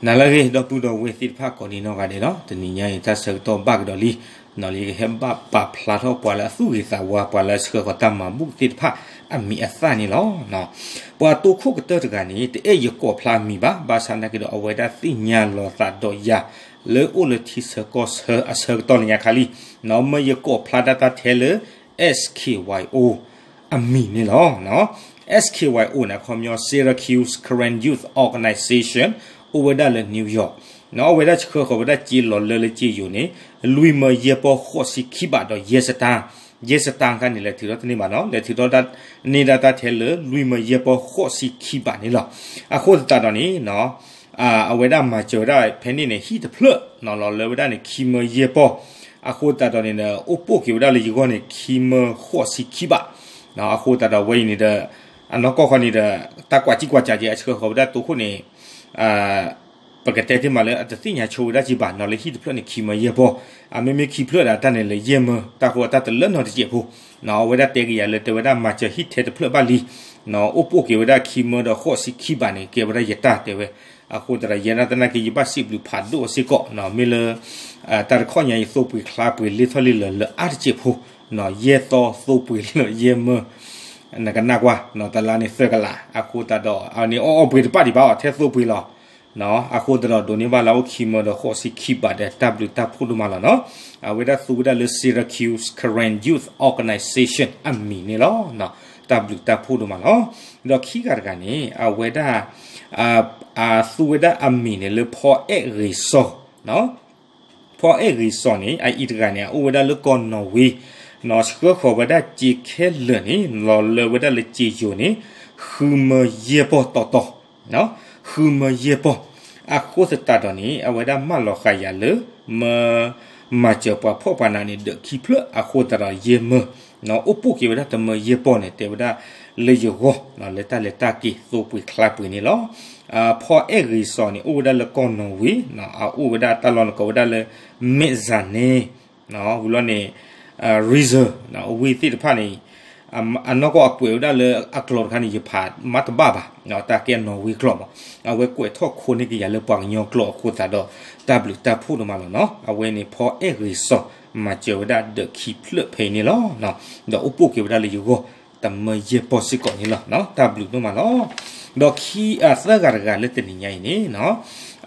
နၤလၢအဂ့ၤ ဒီပုၢ်ဒီဝဲၢ်သ့ၣ်တဖၣ်ကိးဒံနီၢ်ဂၤဒဲးလီၤ. တနံၤညါအံၤ တၢ်ဆၢကတီၢ်ဘၣ်ကဒီးလံ နီၢ်လံ ကဟဲဘၣ်ပာ်ဖျါထီၣ်ပှၤလၢအသူၣ်ဂ့ၤသးဝါ ပှၤလၢအဆှၢဃီၤတၢ်မၤဘူၣ်သ့ၣ်တဖၣ်အမံၤအသၣ်န့ၣ်လီၤ. ပှၤတိခိၣ်ကတၢၢ်တဂၤန့ၣ် တအဲၣ်ယကိးဖျါအမံၤဘၣ်, ဘၣ်ဆၣ်သနာ်က့ဒီး အဝဲဒၣ်သ့ၣ်ညါလီၤသးဒီးယၤ လၢအိၣ်လၢထံဆၢကီၢ်ဆၢအဆၢကတီၢ်လၢညါခါလံ, မ့ၢ်ယကိးဖျါဒၣ်တၢ်ထဲလၢ S K Y O အမံၤန့ၣ်လီၤ. S K Y O န့ၣ် အခီပညီ Syracuse Karen Youth Organization အိၣ်ဝဲဒၣ်လၢ New York နီၢ် အဝဲဒၣ်ဆှၢဃီၤဝဲဒၣ်စ့လီၤလၢလၢစ့ယိၤန့ၣ် လွံၢ်မၢယဲၢ်ပီၢ်ဃိးဆံခံဘးဒီးယဲၢ်စတၢၣ်, ယဲၢ်စတၢၣ်ခါန့ၣ် လဲၤထုးထီၣ်တန့ၢ်ဘၣ်နီၢ်, လဲၤထုးထီၣ်န့ၢ်ဒၣ်တၢ်ထဲလၢလွံၢ်မၢယဲၢ်ပီၢ်ဃိးဆံခံဘးန့ၣ်လီၤ. အဃိသတးဒီးန့ၣ် အဝဲဒၣ်မၤစၢၤဝဲဒၣ်ဖဲန့ၣ်န့ၣ် ဟံၣ်တဖျၢၣ်နီၢ် လီၤလၢဝဲဒၣ်န့ၣ် ခံမၢယဲၢ်ပီၢ်, အဃိသတးဒီးန့ၣ်ဒီး အိၣ်ပိာ်က့ၤဝဲဒၣ်လၢယဂီၢ်န့ၣ် ခံမၢဃိးဆံခံဘး, အဃိသတးဒီးအဝဲအံၤန့ၣ်ဒီး အနီၢ်ကီၢ်ဃီန့ၣ်ဒီး တၢ်ကွၢ်ကံကွၢ်ကးက့ၤ အဆှၢဃီၤဝဲဒၣ်တိခိၣ်န့ၣ် ပကတဲသ့မးလၢအတသ့ၣ်ညါဆိဝဲဒၣ်က့ၤဘၣ်နီၢ် လၢဟံၣ်တဖျၢၣ်န့ၣ် ခံမၢယဲၢ်ပီၢ်, အမ့မ့ၢ်ခံဖျၢၣ်ဒၣ်တၢ်န့ၣ်လၢယဲၢ်မၢ တၢ်ဃိတၢ်တလၢနီတစဲးဖိ, အဝဲဒၣ်တဲက့ၤယၤလၢတဲဝဲဒၣ်မၤစၢၤဟံၣ်ထဲတဖျၢၣ်ဘၣ်လံ, အိၣ်ပိာ်က့ၤဝဲဒၣ်ခံမၢဒီးဃိးဆံခံဘးန့ၣ် ကဲဝဲဒၣ်ယတၢ်တဲဝဲ, အဃိသတးဒီးယဲဒၣ်သနာ်က့ ယဘၣ်စံးဘျုးဖးဒိၣ်အီၤစ့ၢ်ကီး, မ့ၢ်လၢ တၢ်တခီညါအံၤသိပှ့ၤချါပှ့ၤလ့ထီၣ်လံလၢလၢအါတစဲးဖိ, ယဲၢ်သီသိပှ့ၤလၢယဲၢ်မၢ, နကနၣ်ကွၢ်, တလါန့ၣ်သၢကလး, အဃိသတးဒီး အန့ၣ်အီၣ်အီပှ့ၤတပၣ်ဒံးဘၣ်အီၤ ထဲသိပှ့ၤလီၤ အဃိသတးဒီးဒိးန့ၢ်ဘၣ်လၢအိၣ်ခံမၢဒီးဃိးဆံခံဘးဒီး တၢ်ဘျုးတၢ်ဖှိၣ်ဒိၣ်မးလီၤနီၢ်. အဝဲဒၣ်သူဝဲဒၣ်လၢ Syracuse Karen Youth Organization အမံၤန့ၣ်လီၤ. တၢ်ဘျုးတၢ်ဖှိၣ်ဒိၣ်မးလီၤ. ဒီးခံဂၤတဂၤန့ၣ် အဝဲဒၣ် အသူဝဲဒၣ်အမံၤန့ၣ်လၢ ဖီအဲၣ်ဂ့ၤစီၤ, ဖီအဲၣ်ဂ့ၤစီၤန့ၣ် အအံၤတဂၤန့ၣ် အအိၣ်ဝဲဒၣ်လၢကီၢ်နီၣ်ဝ့, ဆှၢဃီၤဝဲဒၣ်စ့ခဲလၢာ်န့ၣ် လီၤလၢဝဲဒၣ်လၢစ့ယိၤန့ၣ် ဃုမၢယဲၢ်ပီၢ်တီတီ ဃုမၢယဲၢ်ပီၢ်, အဃိသတးဒီးန့ၣ် အဝဲဒၣ်မၢလီၤဃာ်ယၤလၢ မၢ မၤစၢၤပှၤဖှီၣ်ပှၤနးန့ၣ် ဒၢးခံဖျၢၣ်အဃိသတးဒီးယဲၢ်မၢ, အိၣ်ပိာ်က့ၤဝဲဒၣ်တမၢယဲၢ်ပီၢ်န့ၣ် တဲဝဲဒၣ်လၢယဂီၢ် လၢတၢ်လဲၤတၢ်က့ၤသိပှ့ၤချါပှ့ၤန့ၣ်လီၤ. ဖီအဲၣ်ဂ့ၤစီၤန့ၣ် အိၣ်ဝဲဒၣ်လၢကီၢ်နီၣ်ဝ့, အအိၣ်ဝဲဒၣ်တၢ်လီၢ်န့ၣ်ကိးဝဲဒၣ်လၢ မဲၣ်စၣ်နဲ ဝံၤလီၤန့ၣ် reserve အဝ့ၢ်သ့ၣ်တဖၣ်န့ၣ် အနီၢ်ကီၢ်အကွဲးဝဲဒၣ်လၢအကျိာ်တခါန့ၣ် ယဖးမၤတဘၣ်ဘၣ်, တၢ်ကဲနီၣ်ဝ့ကျိာ်မး, အဝဲကွဲးထီၣ်ခိန့ၢ်က့ၤယၤလၢပှၤကညီကျိာ်အဃိသတးဒီး တၢ်ဘျုးတၢ်ဖှိၣ်ဒိၣ်မးလီၤနီၤ. အဝဲန့ၣ် ဖီအဲၣ်ဂ့ၤစီၤ မၤစၢၤဝဲဒၣ်ဒၢးခံဖျၢၣ်ဖဲအံၤန့ၣ်လီၤ. ဒီးအိၣ်ပိာ်က့ၤဝဲဒၣ်လၢယဂီၢ် တမၢယဲၢ်ပီၢ်စ့ၢ်ကီးန့ၣ်လီၤ. တၢ်ဘျုးဒိၣ်မးလီၤ. ဒီးခံ သၢဂၤတဂၤလၢတနံၤညါအံၤန့ၣ်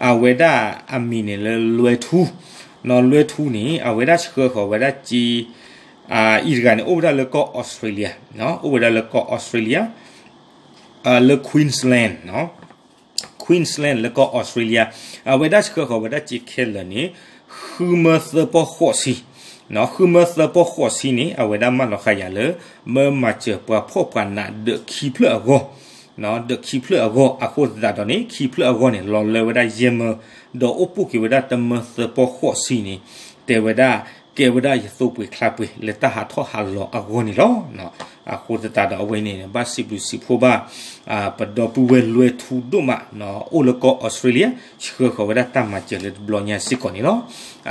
အဝဲဒၣ်အမံၤန့ၣ်လၢလွဲထူ, လွဲထူန့ၣ် အဝဲဒၣ်ဆှၢဃီၤဝဲဒၣ်စ့ အံၤတဂၤန့ၣ် အိၣ်ဝဲဒၣ်လၢကီၢ်အီစထြ့လယါ, အိၣ်ဝဲဒၣ်လၢကီၢ်အီစထြ့လယါ လၢ Queensland, Queensland လၢကီၢ်အီစထြ့လယါ, အဝဲဒၣ်ဆှၢဃီၤဝဲဒၣ်စ့ခဲလၢာ်န့ၣ် ဃုမၢသၢပီၢ်ဃိးဆံ, ဃုမၢသၢပီၢ်ဃိးဆံန့ၣ် အဝဲဒၣ်မၢလီၤဃာ်ယၤလၢ မၢမၤစၢၤပှၤဖှီၣ်ပှၤနးဒၢးခံဖျၢၣ်အဂီၢ်, ဒၢးခံဖျၢၣ်အဂီၢ်, အဃိသတးဒီးန့ၣ် ခံဖျၢၣ်အဂီၢ်န့ၣ် လီၤလၢဝဲဒၣ်ယဲၢ်မၢ, ဒီးအိၣ်ပိာ်က့ၤဝဲဒၣ်တမၢသၢပီၢ်ဃိးဆံန့ၣ် တဲဝဲဒၣ် ကဲဝဲဒၣ်ယသိပှ့ၤချါပှ့ၤလၢတၢ်ဟးထီၣ်ဟးလီၤအဂီၢ်န့ၣ်လီၤ. အဃိသတးဒီးအဝဲန့ၣ် ဘၣ်စံးဘျုးစံးဖှိၣ်ဘၣ် ပဒီပုၢ်ဝဲၢ်လွဲထူဒိၣ်မး, အိၣ်လၢကီၢ်အီစထြ့လယါ, ဆှၢဃီၤဝဲဒၣ်တၢ်မၤစၢၤလၢတဘျီညါစ့ၢ်ကီးန့ၣ်လီၤ.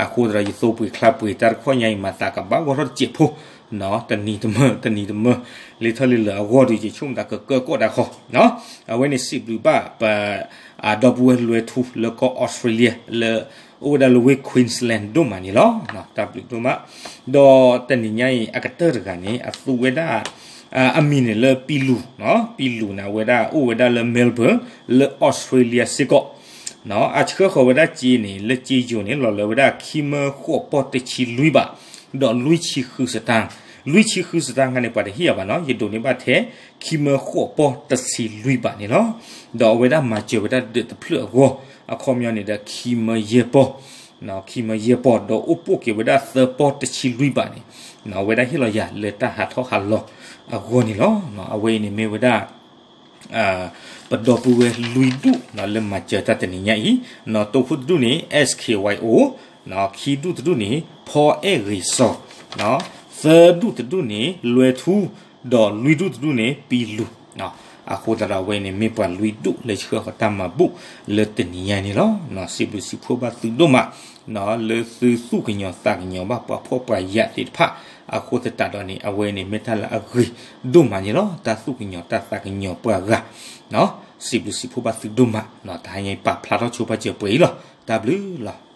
အဃိသတးဒီးယသိပှ့ၤချါပှ့ၤတၢ်တခီညါအံၤ မၤသးကဘၣ်ဂီၢ်ထီၣ်တစဲးဖိ, တနံၤတမၢ တနံၤတမၢ လၢထီၣ်လၢလၢအဂီၢ်ဒီး ယဆိကမိၣ်သးကကၢကီၢ်ဒၣ်ဃီ, အဝဲန့ၣ်စံးဘျုးဘၣ်ပ ဒီပုၢ်ဝဲၢ်လွဲထူလၢကီၢ်အီစထြ့လယါ လၢအိၣ်ဝဲဒၣ်လၢဝ့ၢ် Queensland ဒိၣ်မးန့ၣ်လီၤ. တၢ်ဘျုးဒိၣ်မး, ဒီးတနံၤညါအံၤ အကတၢၢ်တဂၤန့ၣ် အသူဝဲဒၣ် အမံၤန့ၣ်လၢပံလူၤ, ပံလူၤန့ၣ် အဝဲဒၣ်အိၣ်ဝဲဒၣ်လၢ Melbourne လၢအီစထြ့လယါစ့ၢ်ကီး, အဆှၢဃီၤဝဲဒၣ်စ့န့ၣ် လၢစ့ယိၤန့ၣ် လီၤလၢဝဲဒၣ်ခံမၢဃိးပီၢ်တဆံလွံၢ်ဘး, ဒီးလွံၢ်ဆံဃုစတၢၣ်, လွံၢ်ဆံဃုစတၢၣ်ခါန့ၣ် ပှၤတဟ့ၣ်အီၤဘၣ်နီၤ, ယဒိးန့ၢ်ဘၣ်ထဲ ခံမၢဃိးပီၢ်တဆံလွံၢ်ဘးန့ၣ်လီၤ. ဒီးအဝဲဒၣ်မၤစၢၤဝဲဒၣ်ဒၢးတဖျၢၣ်အဂီၢ်, အခီပညီန့ၣ်ဒီး ခံမၢယဲၢ်ပီၢ်, ခံမၢယဲၢ်ပီၢ် ဒီးအိၣ်ပိာ်က့ၤဝဲဒၣ်သၢပီၢ်တဆံလွံၢ်ဘးန့ၣ်, အဝဲဒၣ်ဟ့ၣ်လီၤယၤလၢတၢ်ဟးထီၣ်ဟးလီၤအဂီၢ်န့ၣ်လီၤ. အဝဲအံၤန့ၣ်မ့ၢ်ဝဲဒၣ် ပဒီပုၢ်ဝဲၢ်လွံၢ်ဒူၣ် လၢမၤစၢၤတၢ်တနံၤညါအံၤ, တိခိၣ်တဒူၣ်န့ၣ် S K Y O, ခံဒူၣ်တဒူၣ်န့ၣ် ဖီအဲၣ်ဂ့ၤစီၤ, သၢဒူၣ်တဒူၣ်န့ၣ် လွဲထူ, ဒီးလွံၢ်ဒူၣ်တဒူၣ်န့ၣ် ပံလူၤ, အဃိသတးဒီးအဝဲန့ၣ်မ့ၢ်ပှၤလွံၢ်ဒူၣ်လၢဆှၢဃီၤတၢ်မၤဘူၣ်လၢတနံၤညါန့ၣ်လီၤ. စံးဘျုးစံးဖှိၣ်ဘၣ်သုဒိၣ်မး လၢသုသူၣ်ကညီၤသးကညီၤဘၣ်ပှၤဖှီၣ်ပှၤယာ်သ့ၣ်တဖၣ်, အဃိသတးဒီးန့ၣ် အဝဲန့ၣ်မ့ၢ်တၢ်လၢအဂ့ၤဒိၣ်မးန့ၣ်လီၤ. တၢ်သူၣ်ကညီၤတၢ်သးကညီၤပှၤဂၤ, စံးဘျုးစံးဖှိၣ်ဘၣ်သုဒိၣ်မး, တဟါညါအံၤပာ်ဖျါထီၣ်ဆိပာ်စၢၤပှဲၤအံၤလီၤ. တၢ်ဘျုးလီၤ.